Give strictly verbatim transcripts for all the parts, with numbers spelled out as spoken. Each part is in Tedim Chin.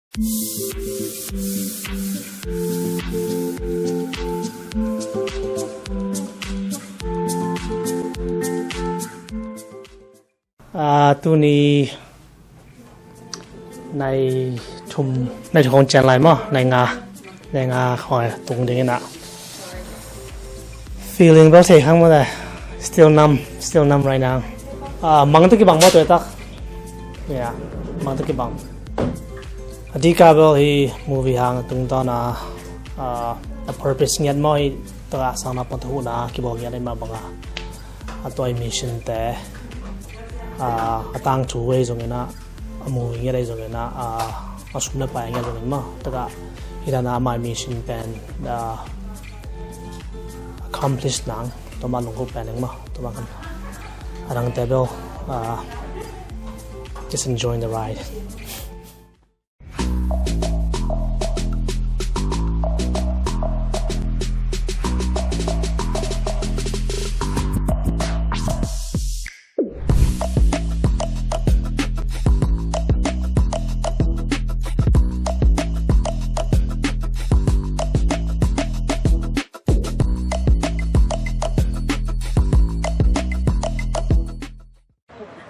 Ah, tuni nai thum, nai thum khong cian lai maw, nai nga, nai nga khong tung ding ina. Feeling bel thei khang maw le. Still numb, still numb right now. Ah, mang tawh kibang maw tua tak. Yeah, mang tawh kibang. A dika bel hi movie hang tungtawn a, ah, a purpose ngiat maw hi taka sang na pang tawh huhna kibawl ngiat ai mah bang a. A tua i mission te, ah, a tangthu ei zong ina, a movie ngiat ei zong ina, ah, a sum le pai ngiat zong ina maw. Taka hi dan a amah i mission pen, ah, accomplish nang, tua mah lungkuk pen eng maw, tua mah kan. A dang te bel, ah, just enjoying the ride.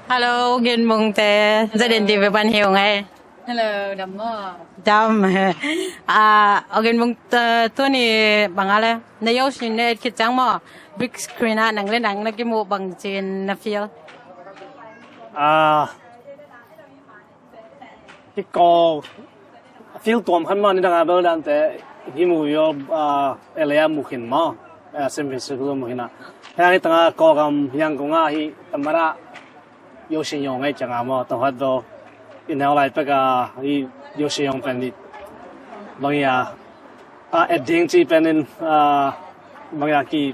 Hello, Gin Mung te. Za den ti ve ban hiu ngai. Hello, dam maw? Dam. Ah, Gin Mung, eh, tuni bang a le. Na yo sin ne kit cang maw. Big screen a nang le nang na kimu bang cin na feel. Ah, hi ko feel tuam khan maw, ni dang a bel dan te hi mu yo, ah, L A a mu khin maw, ah, San Francisco mu khin a. Hang hi tanga ko kam hiang ko nga hi tamara yo sin yo ngai cang a maw, tong hat do in hau lai pek a hi yo sin yo pen ni bang ya, ah, et ding ci pen in, ah, bang ya ki,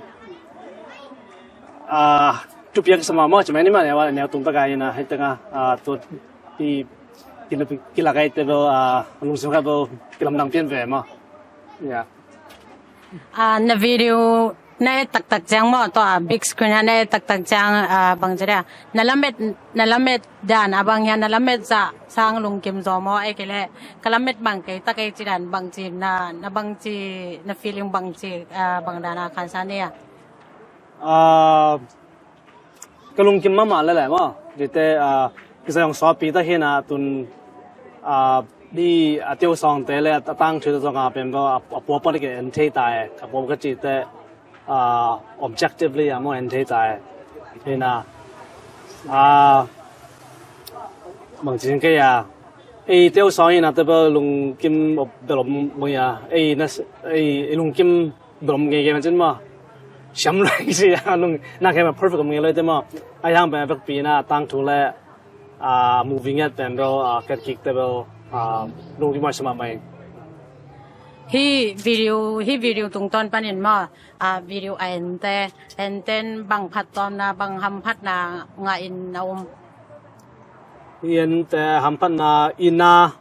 ah, tu piak sama maw, cuma ni ma ne wa ne tung pek a hi na hi tanga, ah, tu Ki, ki, ki lagai te bel, ah, lungsim khat bel kilamdang pian ve maw. Ya. Ah, na video na et taktak ciang maw, tua big screen ah na et taktak ciang, ah, bang ci dia. Na lamet, na lamet dan a bang hian, na lamet zah sang lungkim zaw maw, ei kei leh. Ka lamet bang kei tak ei ci dan bang ci, na, na bang ci, na feeling bang ci, ah, bang dan a khansa ni a. Ah, ka lungkim mahmah lel e maw. Cite, ah, kizai hong sawtpi tak hi na tun, ah, di a teu sawngte le a tangthu te zong a pen bel a, a puapuat ka en thei ta e, ka puapuat ka cite, ah, objectively a maw en thei ta e. Hi na, ah, bang cin kei a, ei teu sawng hi na te bel lungkim bel om mui a, ei na, ei, ei lungkim Dom ngei ngei man cin maw. Siam lua ngei si a lung na kei ma perfect om ngei lua te maw. Ai hang pen a vekpi na tangthu le, ah, movie ngiat pen bel, ah, ket kik te bel, ah, lungkim a siam a mai. Hi video, hi video tungtawn panin maw, ah, video a ente, enten bang phattuamna, bang hamphatna ngah in na um. Hi ente hamphatna ina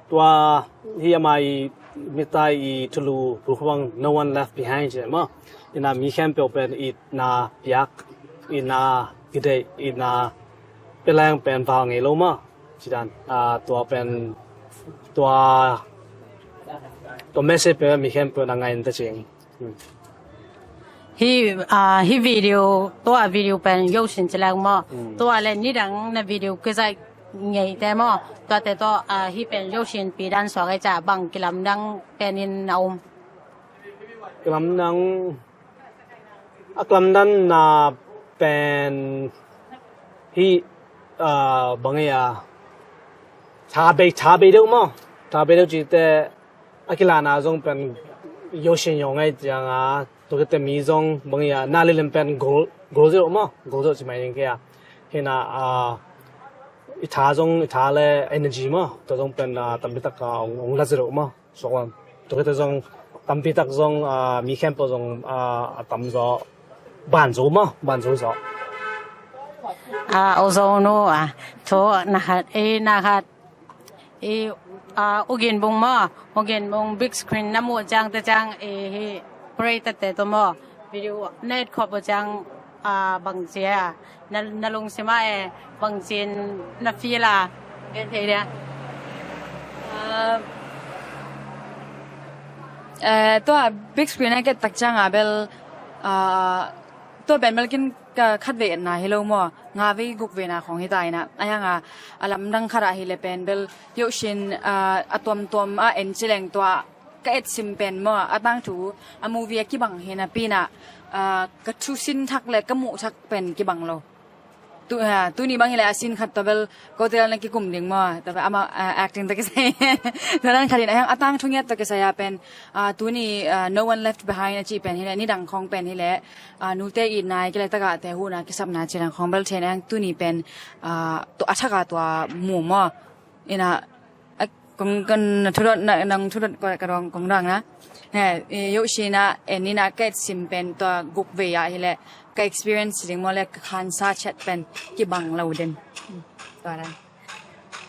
Tua hi ama i mita i thulu pulkhawang no one left behind ci maw. Ina mi khempeuh pen itna piak, itna kideih, itna peleng pen val ngei lo maw. Ci dan, ah, tua pen, tua, tua message pen mi khempeuh na ngai in ta cing. Hi, ah, hi video, tua video pen yosin ci leng maw. Hmm. Tua le nidang na video kizai ngei te maw. Tua te tua, ah, hi pen yosin pi dan suak ei ca bang kilamdang pen in na um. Kilamdang, a kilamdang na pen hi, ah, bang ei a. Tha bei, tha bei deuh maw. Tha bei deuh ci te A kilahna zong pen yosin yo ngai ciang a, tua khit teh mi zong bang ia, na lilem pen gol, gol zeuh maw, gol zeuh ci mai ding kei a. Hina, a, i tha zong, i tha le energy maw, tua zong pen, a, tampi tak a ong, ong la zeuh maw, suak lam. Tua khit teh zong tampi tak zong, a, mi khempeuh zong, a, a tam zaw, ban zo maw, ban zo zaw. A, o zo nu, a, thu na khat, e, na khat. I, a, U Gin Bung maw, U Gin Bung big screen na muh ciang te ciang, i, hi, pray tete tu maw, video na et khop uh ciang, a, bang ci a, na, na lungsim ah e, bang ci in na feel a, gen thei dia. A, Ah, eh, tua big screen a ka et tak cianga bel, ah, tua pen bel ken ka khatvei etna hi lo maw, nga vei guk veina khong hi ta ina, a hianga a lamdang khatah hi le pen bel yohsin, ah, a tuamtuam a en cileng tua ka et sim pen maw, a tangthu a movie a kibang hi napi ina, ah, ka thusin thak le ka muh thak pen kibang lo. Tu, ah, tuni bang hi le a scene khat tua bel ko te na kikum ding maw, tua bel ama, ah, acting ta kisai. Tua dan khat in a hiang a tangthu ngiat tua kisai a pen, ah, tuni, ah, No One Left Behind a ci pen hi le, nidang khong pen hi le, ah, nute itna i kile tagahte huhna kisapna ci dan khong bel thei na hiang tuni pen, ah, tua a thak a tua mu maw. Ina, a, kong kan na thudot na, nang thudot ko ka dong kong dang na. He, e, yohsin a en ina ka et sim pen tua guk vei a hi le ka experience ding maw le ka khansa chet pen kibang lo den. Tua dan.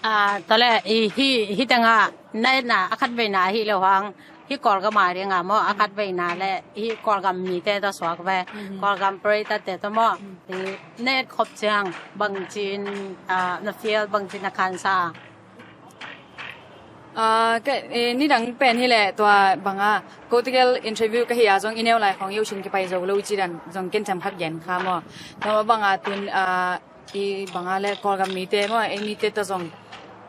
Ah, tua le i hi, hi tanga na etna a khatveina hi lo hang. Hi Kawlgam a ringa maw, a khatveina le hi Kawlgam mite ta suak ve. Kawlgam preitate ta maw. I na et khop ciang bangcin, ah, na feel bangcin na khansa. Ah, ka, eh, nidang pen hi le tua banga ko tikel interview ka hi a zong i neu lai khong yohsin kipai zo lo ci dan zong ken tham khat gen kha maw. Tua banga tun, ah, i banga le Kawlgam mite maw, ei mite ta zong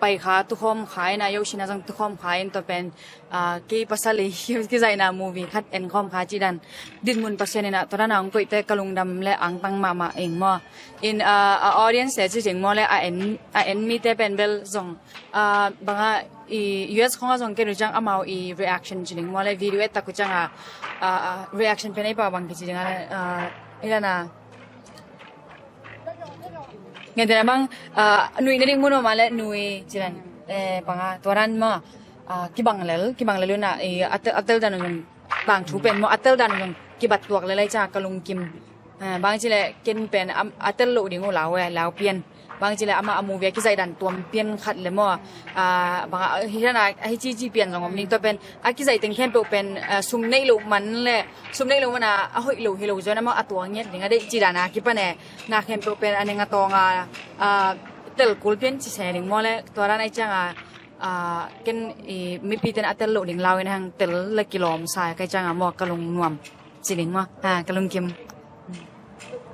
pai kha tukhawm kha ina yohsin a zong tukhawm kha in tua pen, ah, kei pasal i kizaina movie khat en khawm kha ci dan dinmun Pasian ina tua dan a ong koihte ka lungdam le angtang mahmah ing maw. In, ah, a audience te ci ding maw le a en, a en mite pen bel zong, ah, banga i U S khong a zong ken uh ciang amau i reaction ci ding maw le video et tak uh ciang a, ah, ah, reaction pen ei pa bang kici ding a le, ah, i dan a ngen te na bang, ah, nui na ding mun maw le nui ci dan, eh, banga tua dan maw, ah, kibang lel, kibang lel una i a tel, a tel dan un tangthu pen maw a tel dan un kibat tuak lel ai ciang ka lungkim. Ah, bang ci le ken pen am, a tel lo ding uh lau e, lau pian. Bang ci le ama a movie a kizai dan tuam pian khat le maw. Ah, banga, ah, hi dan a, ah, hi ci ci pian zong om ding tua pen. A kizai teng khempeuh pen, ah, sum nei lo man le, sum nei lo man a, a hoih lo hi lo zon a maw a tua ngiat ding a deih ci dan a kipan e. Na khempeuh pen a neng a tawng a, ah, tel kul pian ci se ding maw le. Tua dan ai ciang a, ah, ken i mipi ten a tel lo ding lau in hang tel le kilawm sa kai ciang a maw ka lungnuam. Ci ding maw? Ah, ka lungkim.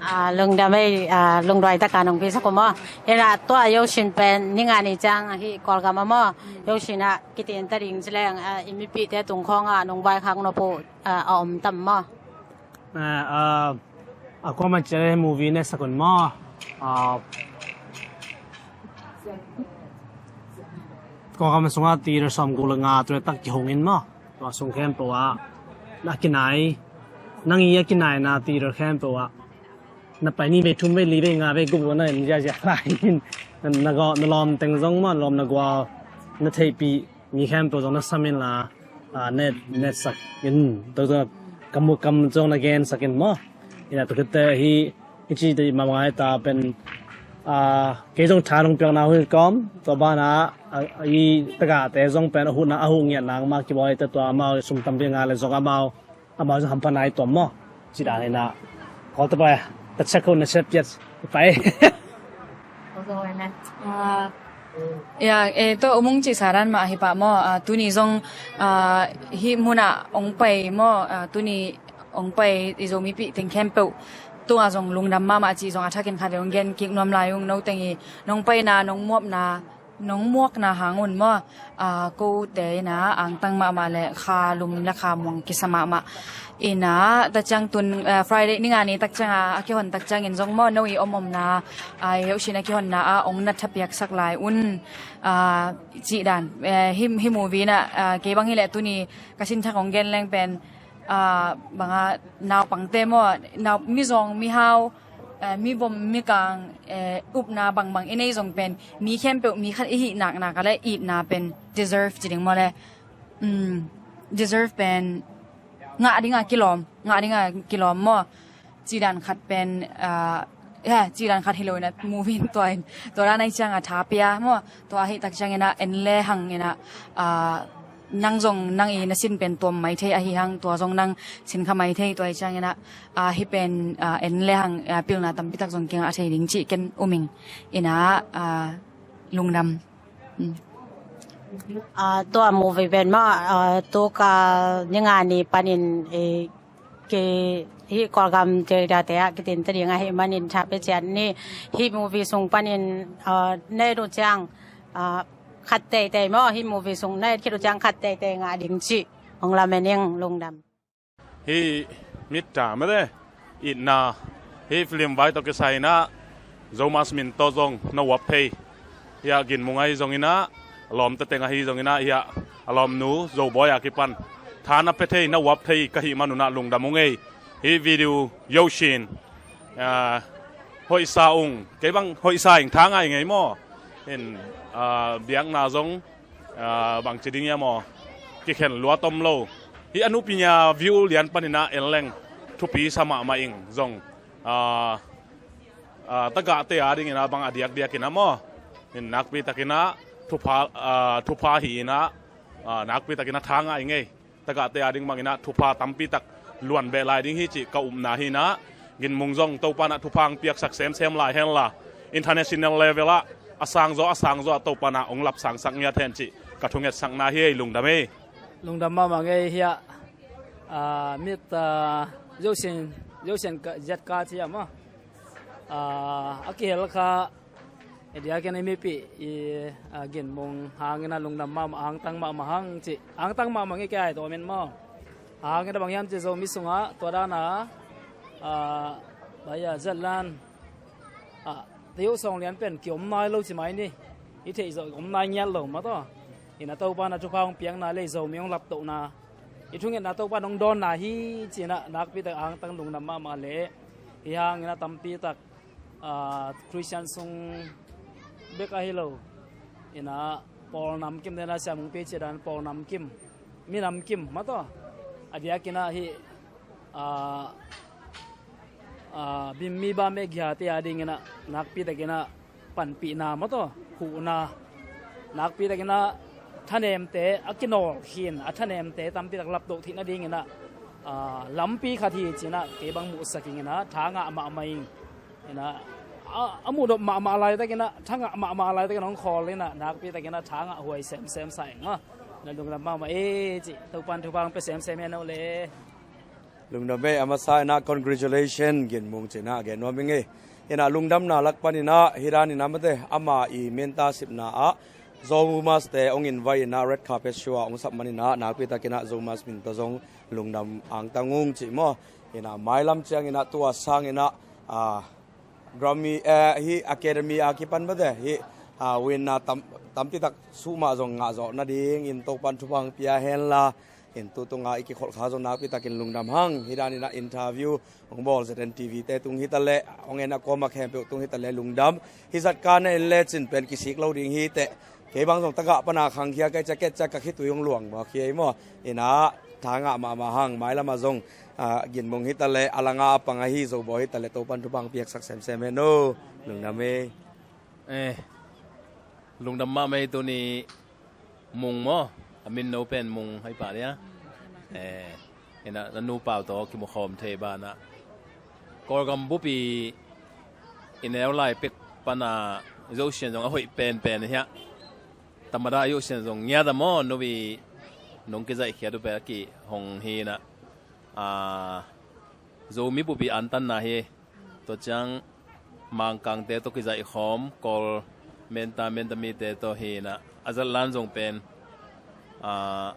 Ah, lungdam ei, ah, lungduai taka nong pisak uh maw. Ina tua yohsin pen ninga ni ciang hi Kawlgam a maw. Yohsin a kitin ta ding ci leng, ah, i mipite tung khawng a nong vaikhak nop uh, ah, a om tam maw. Ah, ah, a kuama ci le movie ne sak un maw. Ah, Kawlgam sunga theater sawmguk le nga tua tak kihong in maw. Tua sung khempeuh ah na kinai, nang i a kinaina theater khempeuh ah na pai ni vei thum vei li vei nga vei guk lo na en ziazia lai in na, na gaw, na lawm teng zong maw, na lawm na gual na theihpih mi khempeuh zong na sam in la, ah, net, net sak in tua, tua ka mu kam zong na gen sak in maw. Ina tua khit te hi i ci te i mawng ai ta pen, ah, kei zong tha nong piakna hun kawm tua banah, ah, i tagahte zong pen a huhna, a huh ngiatna mah kibawl ai ta tua amau sum tampi nga le zong amau, amau zong hampha nai tuam maw. Ci dan ina Kawlte pai ta cek hun na cek piat pai. Ah, ya, eh, to umung ci saran mah hi pah maw, ah, tuni zong, ah, hi muna ong pai maw, ah, tuni ong pai i Zomi pi teng khempeuh tunga zong lungdam mahmah ci zong a thakin khat ve ong gen kik nuam lai ung. No teng i nong paina, nong muapna, nong muakna hang un maw, ah, kote ina angtang mahmah le kha lum le kha muang kisa mahmah. Ina ta ciang tun, ah, Friday ninga ni tak ciang a, a kihon tak ciangin zong maw no i om omna, ah, i yohsin a kihonna a ong na thapiak sak lai un, ah, cih dan. Eh, hi, hi movie na, ah, kei bang hi le tuni ka sin thak ong gen leng pen, ah, banga naupangte maw, nau, mizawng mihau, eh, mivom mikang, eh, upna bangbang i nei zong pen mi khempeuh mi khat i hih naknak a le itna pen deserve ci ding maw le, um, deserve pen ngah dinga kilawm, ngah dinga kilawm maw. Cidan khat pen, ah, ya, cidan khat hi lo ina movie in tua in tua dan ai cianga tha pia maw. Tua ahi tak ciang ina en le hang ina, ah, nang zong nang i na sin pen tuam mai thei ahi hang tua zong nang sin kha mai thei tua i ciang ina, ah, hi pen, ah, en le hang, ah, pilna tampi tak zong kinga thei ding cih ken uming ina, ah, lungdam. Hmm. Ah, tua movie pen maw, ah, tu ka ni nga ni panin, eh, ki, hih Kawlgam te, te ah kitin ta ding ahih manin tha pe ciat ni. Hih movie sung panin, ah, na et uh ciang, ah, khat teitei maw, hih movie sung na et khit uh ciang khat teitei ngah ding cih hong lamen ing. Lungdam. Hih Mitta mete, itna, hih film vai tawh kisai inah Zomas min tawh zong na uap thei. Hiah Ginmung ahi zong inah, a lawmte teng ahi zong inah, hiah a lawmnu Zobawi a kipan tha na pia thei, na uap thei ka hih man unah lungdam ung ei. Hih video yosin, ah, hoihsa ung, kei bang hoihsa ing, tha ngah ing ei maw. In, ah, biakna zong, ah, bangci ding hiam aw, kikhen luat om lo. Hih a nupi nia view lian paninah en leng thupi sa mahmah ing zong, ah, ah, tagahte a dinginah bang a diakdiakinah maw, in nakpitakinah thupha, ah, thupha hi inah, ah, nakpitakinah tha ngah ing ei. Tagahte a ding banginah thupha tampitak luan beh lai ding hi cih ka upna hi inah, Ginmung zong Topa inah thupha hong piaksak semsem lai henla, international level ah a sangzaw a sangzaw ah Topa inah hong lapsangsak ngiat hen cih ka thungetsakna hi ei. Lungdam ei. Lungdam mahmah ngei hiah, ah, mit, ah, Zosin, Zosin ka, Z K ci a maw. Ah, a kihel kha, i diakin i mipih i, ah, Ginmung hangin a lungdam mahmah, hangtang mahmah hang cih, hangtang mahmah ngei kei ai tawmin maw. Hangin a bang hiam cih Zomi sungah tua dana, ah, baya zatlan, ah, teu sawng lian pen kiom nai lo ci mai ni. I theih zawh om nai ngiat lo mah tawh. Ina Topa na thupha hong piakna le Zomi hong laptohna, i thungetna Topa nong dawnna hi cinah nakpitak hangtang lungdam mahmah le. Hi hangin a tampitak, ah, Christian sung bek ahi lo. Ina pawl namkim dena siam hong pia ciadan pawl namkim, mi namkim mah tawh. A diakinah hih, ah, ah, bimmi bame giate a dinginah nakpitakinah panpihna mah tawh, huhna, nakpitakinah thanemte a kinawl khin a thanemte tampitak lapdoh theih nadinginah, ah, lampi khat hi cinah kei bang muhsak inginah tha ngah mahmah ing. Inah, a, a muhdop mahmah laitakinah, tha ngah mahmah laitakinah hong khawl inah, nakpitakinah tha ngah huai semsem sa ing maw. Na lungdam mahmah ei cih, Topan thupha hong pia semsem hen o le. Lungdam ei, a masa inah congratulation Ginmung cinah gen nuam ing ei. Inah lungdamna lak paninah hi daninah mate, ama i menta sipna ah Zomas te hong invite inah red carpet show ah hong sap maninah nakpitakinah Zomas min tawh zong lungdam hangtang ung cih maw. Inah mailam cianginah tua sanginah, ah, Grammy, eh, hih Academy a kipan mate, hih, ah, winna tam, tampitak suhmah zong ngahzawh nadingin Topan thupha hong pia henla. In tutunga i kikholh kha zong nakpitakin lungdam hang. Hi daninah interview hong bawl Z N T V te tung hitaleh, hong en a kuama khempeuh tung hitaleh lungdam. Hih zatka na en lecin pen kisik lo ding hiteh. Kei bang zong tagah pana khangkhia kei ciaket ciak ka khitui hong luang mawk hi ei maw. Inah tha ngah mahmah hang, mailamah zong, ah, Ginmung hitaleh, a langa a pang ahi Zobawi hitaleh Topan thupha hong piaksak semsem hen o. Lungdam ei. Eh, lungdam mahmah ei tuni. Mung maw? A min no pen Mung hai pah dia. Eh, ina na nupau tawh kimukhawm thei banah Kawlgam bupi i neu lai pek pana Zosian zong a hoih penpen hiah. Tamada Zosian zong ngiata maw, nupi nong kizaihkhiat uh pek a kihong hi inah. Ah, Zomi bupi antanna hi. Tua ciang Mangkangte tawh kizaihkhawm, Kawl menta, menta mite tawh hi inah, a zatlan zong pen, ah,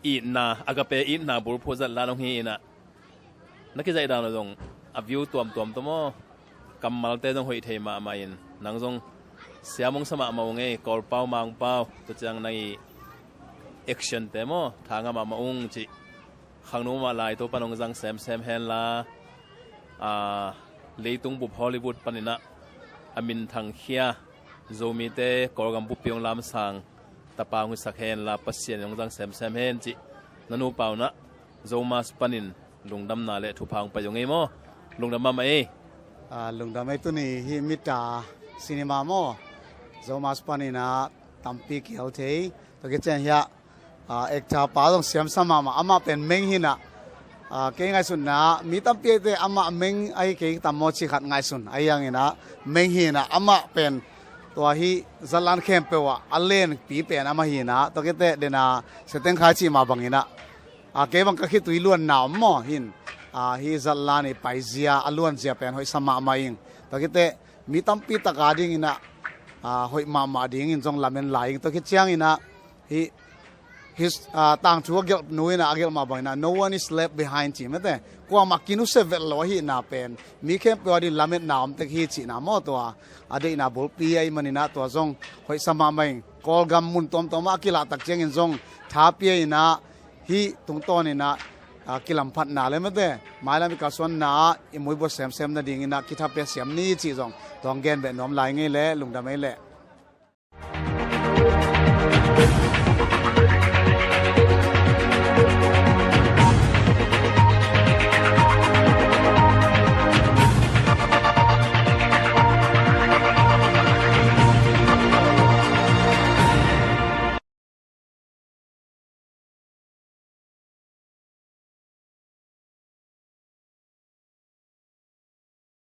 itna, agape itna bulphuh zatlan hong hi inah, na kizaih dan uh zong a view tuamtuam tawh maw, kammalte zong hoih thei mahmah in, nang zong siam hong sa mahmah ung ei, Kawlpau, Mangpau, tua ciang nang i actionte maw, tha ngah mahmah ung cih. Khangno mah lai Topan hong zang semsem henla, ah, leitung bup Hollywood paninah a minthangkhia Zomite Kawlgam bupi hong lamsang tapa hong hisak henla, Pasian hong zang semsem hen cih na nupau inah Zomas panin lungdamna le thupha hong pai zong ei maw. Lungdam mahmah ei. Ah, lungdam ei, tuni hih Mita cinema maw, Zomas paninah tampi kihel thei. Tua kician hiah, ah, actor pa zong siamsa mahmah, amah pen meng hi inah, ah, kei ngaihsutna mi tampi eite amah meng ahi kei tam maw cih khat ngaihsun ahi hanginah, meng hi inah amah pen Tua hih zatlan khempeuh ah a lenpi pen amah hi in ah, tua khit teh den a Setengkhai cih mah bangin ah, a, kei bang ka khitui luanna om maw hi in, a, hih zatlan i paizia a luanzia pen hoihsa mahmah ing. Tua khit teh mi tampi tak a dingin ah, a, hoih mahmah dingin zong lamen lai ing. Tua khit ciangin ah hih his, a, tangthu a gelhnu in ah a gelh mah bangin ah, "No one is left behind," ci mate. Kuamah kinusia vet lo ahihna pen mi khempeuh a dingin lametna om tek hi cihna maw, tua a deihna bulpi ahih manin ah tua zong hoihsa mahmah ing. Kawlgam mun tuamtuam ah a kilah tak ciangin zong tha pia in ah hih tungtawn in ah, a, kilamphatna le mate, mailam i kalsuanna ah i muibuat semsem nadingin ah kitha pia siam ni cih zong tua hong gen beh nuam lai ngei leh, lungdam ei leh.